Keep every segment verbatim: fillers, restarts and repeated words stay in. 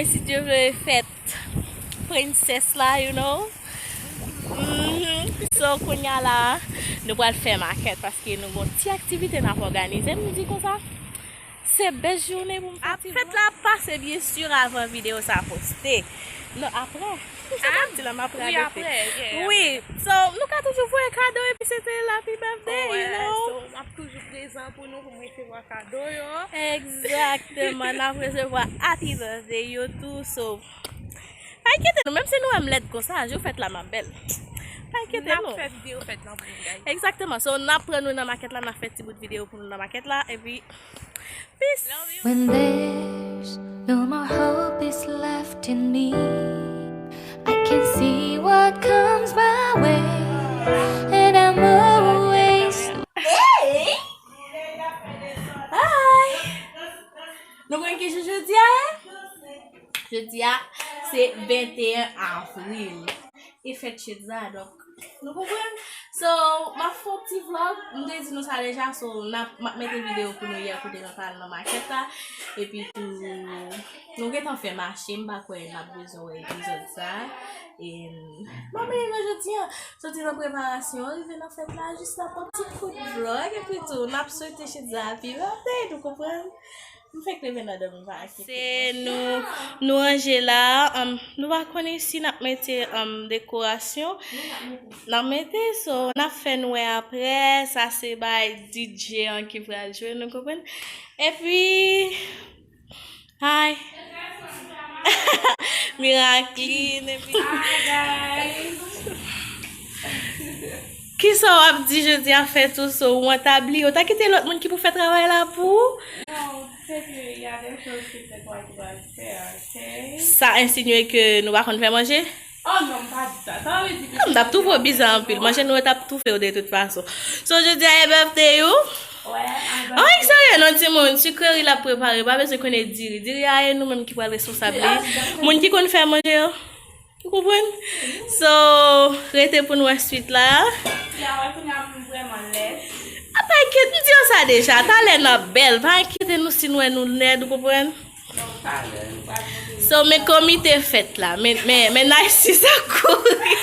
Si Dye vle, fèt prensès la, you know. Mhm. So, kounye a la, nou pral fè makèt paske nou gon ti aktivite n ap òganize. M di konsa, se bèl jounen pou m fè ti vlog. Fèt la ap pase, byen si, avan videyo sa poste. Non, apre. Sa pa di la, m ap radote. Wi. So, nou ka toujou voye kado epi se te l happy birthday, you know. So, m ap toujou prezan pou nou, pou m resevwa kado yo. Egzakteman, n ap resevwa happy birthday yo tou, so, pa enkyete nou, menm si nou wè m lèd konsa, jou fèt la m ap bèl. Pa enkyete nou. N ap fè videyo fèt lan pou nou, guys. Egzakteman, so, n ap pran nou nan makèt la, n ap fè ti bout videyo pou nou nan makèt la, epi peace. When there's no more hope is left in me, I can see what comes my way, and I'm always Hi! Nou konn ki jou jodi a ye? Jodi a, se venteyen avril. E fèt Chedza, donk, nou konprann? So, m ap fè yon ti vlog. M te di nou sa deja, so, n ap, m ap mete videyo pou nou yè kote nou t al nan makèt la. Epi tou, nou gentan fè mache, m pa kwè n ap bezwen wè epizòd sa. E, m ap mete nou jodi a. Soti nan preparasyon, rive nan fèt la, jis la pran ti kout vlog, epi tou, n ap swete Chedza happy birthday, nou konprann? M fèk leve nan dòmi, pa enkyete. Se nou, nou ranje la, um, nou pa konnen si n ap mete, um, dekorasyon. N ap mete, so, n ap fè n wè apre, sa se bay D J an ki pral jwe, nou konprann? Epi, Hi. Miracle, epi Hi, guys. Kisa w ap di jodi a fèt ou, so ou an tabli, ou ta kite lòt moun ki pou fè travay la pou ou? Non, c'est que il y a des choses que c'est toi qui dois le faire, ok? Sa ensinye ke nou pa konn fè manje? Oh non, m pa di sa. Sa vle di ke m t ap toufe w bizar anpil. Manje nou yo t ap toufe w de tout fason. So, jodi a e birthday ou? Wè, a, oh, serye non, timoun. Sikreri l ap prepare. Pa bezwen konnen diri. Diri a, e nou menm ki pral responsab li. Moun ki konn fè manje yo. Ou konprann? So, rete pou n wè swit la. Ya wè, kounye a m vrèman lèd. A, pa enkyete, m di yo sa deja. Talè n ap bèl. Pa enkyete nou si n wè nou lèd, ou konprann? So, men komite fèt la. Men, men, men Narcisse ap kouri.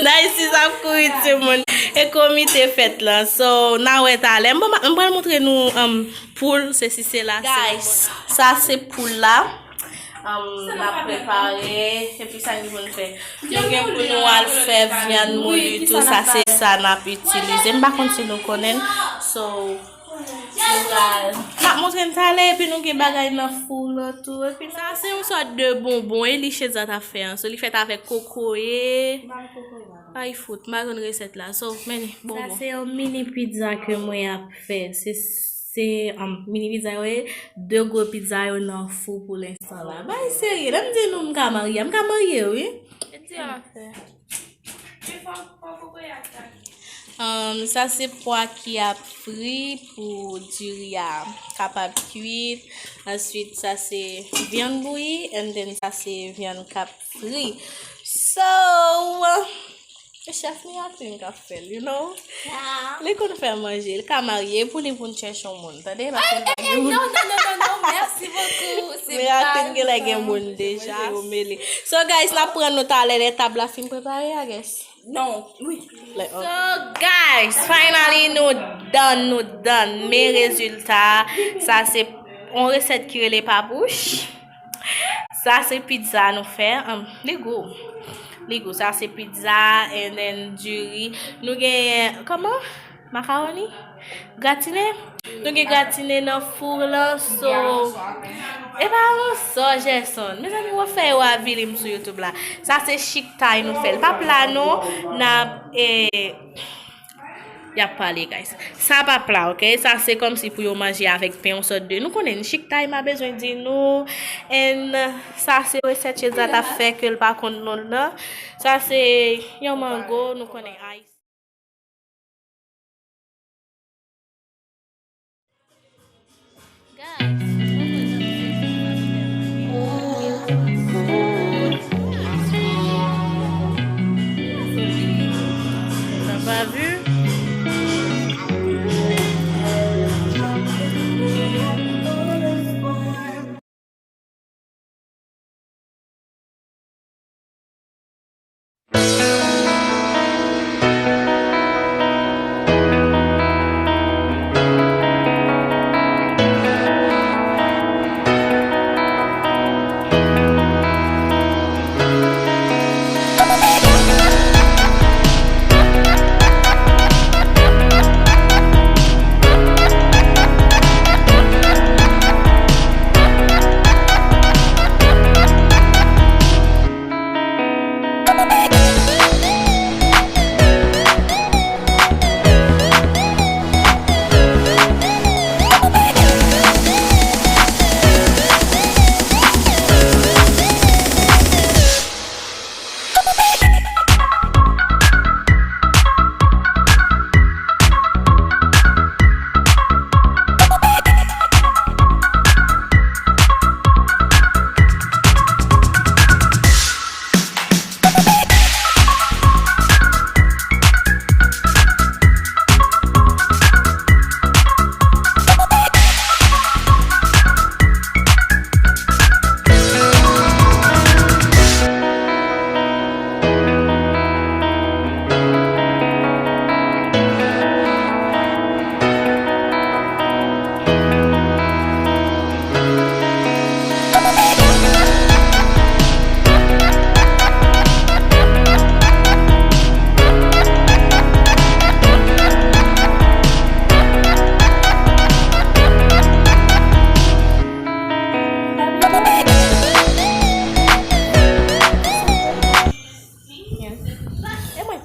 Narcisse ap kouri, timoun. E komite fèt la. So, n a wè talè. M, m pral montre nou, um, poul, sesi sela. Guys, sa se poul la. Um, n ap prepare. Epi sa nou konn fè? Nou gen pou nou al fè vyann mouli tou. Sa se sa n ap itilize. M pa konn si nou konnen. So, Nou pral. M ap montre n talè, epi nou gen bagay nan fou la tou. Epi sa se yon sòt de bonbon, e li Chedza t ap fè an. So, li fèt avèk kokoye. Ay, fout, m pa konn resèt la. So, men li, bonbon. Sa se yon mini pizza ke mwen ap fè. Se, se, um, mini pizza yo ye, de gwo pizza yo nan fou pou lenstan la. Bay serye, lè m di nou m ka marye, m ka marye, wi. E di a fè. Um, sa se pwa ki ap fri pou diri a kapab kwit. Answit, sa se vyann bouyi, and then sa se vyann k ap fri. So, e chèf Miracle k ap fè l, you know? Li konn fè manje, li ka marye pou li pou n chèche yon moun, tande? Paske l pa gen moun. Non, non, non, non, non, merci beaucoup. Miracle genlè gen moun deja, yo mele. So, guys, n ap pran nou talè lè tab la fin prepare, I guess. Non, wi. So, guys, finally, nou done, nou done. Men rezilta, sa se yon resèt ki rele papouch. Sa se pizza nou fè. Um, li gou. Li gou. Sa se pizza, and then diri. Nou genyen, kòman? Makawoni? Gratine? Nou gen gratine nan fou lan, so. E pa yon sò, Gerson. Mezanmi, w ap fè yo avili m sou YouTube la. Sa se chiktay nou fè l. Pa pla non, n ap, e, y ap pale, guys. Sa pa pla, ok? Sa se kòmsi pou yo manje avèk pen, yon sòt de. Nou konnen, chiktay, m pa bezwen di nou. And, sa se resèt Chedza t ap fè ke l pa konn non l nan. Sa se yon mango, nou konnen, ice. T'as pas vu?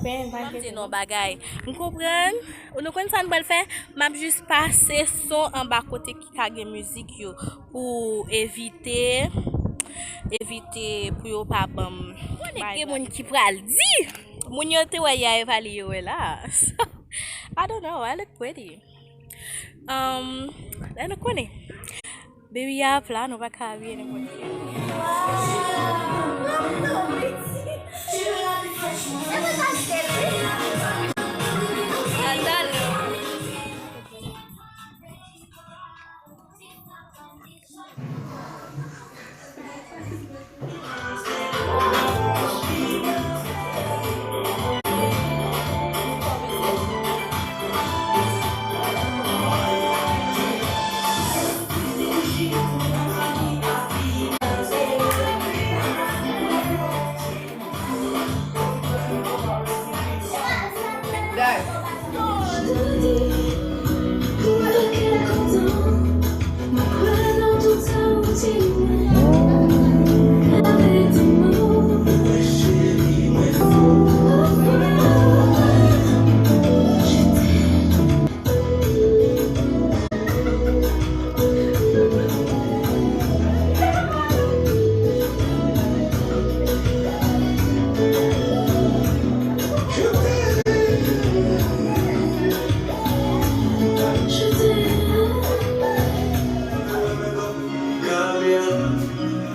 M ap di nou yon bagay. M konprann. Ou nou konn sa n pral fè? M ap jis pase son anba kote ki ka gen mizik yo pou evite, evite pou yo pa ban m. Konnen gen moun ki pral di. Moun yo te wè yè evalye yo wè la. So, I don't know, I look pretty. Um, lè nou konnen. Baby a pla, nou pa ka abiye nenpòt jan.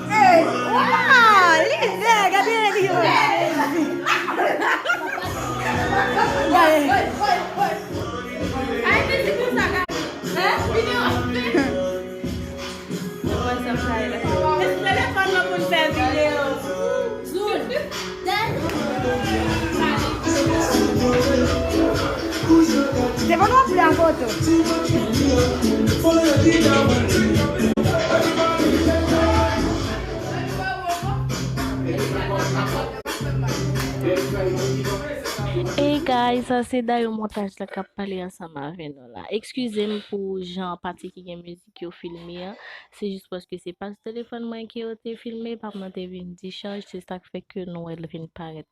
Hey, wow, li vè, gade li yo. Ay, mizik konsa, gade. Hein? Videyo ap fè. Wè sa m fè la. Telefòn nan pou n fè videyo. Zoom. Se pa non pran foto. Hey guys, sa se Dayo Montaj la k ap pale ansanm avè nou la. Eskize m pou jan pati ki gen mizik yo filme an. Se jis paske se pa sou telefòn mwen ke yo te filme, pa m nan te vin dichaj, se sa k fè ke nou wè l vin parèt.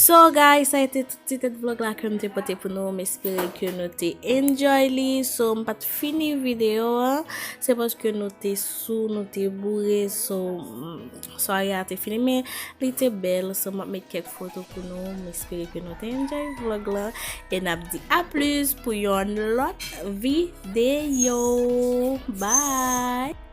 So guys, sa a te tout ti tèt vlog la ke m te pote pou nou. M espere ke nou te enjoy li. So, m pa t fini videyo an. Se paske nou te sou, nou te boure. So, mm, sware a te fini, men li te bèl. So, m ap met kèk foto pou nou. M espere ke nou te enjoy vlog la. E n ap di a plis pou yon lòt videyo. Bye!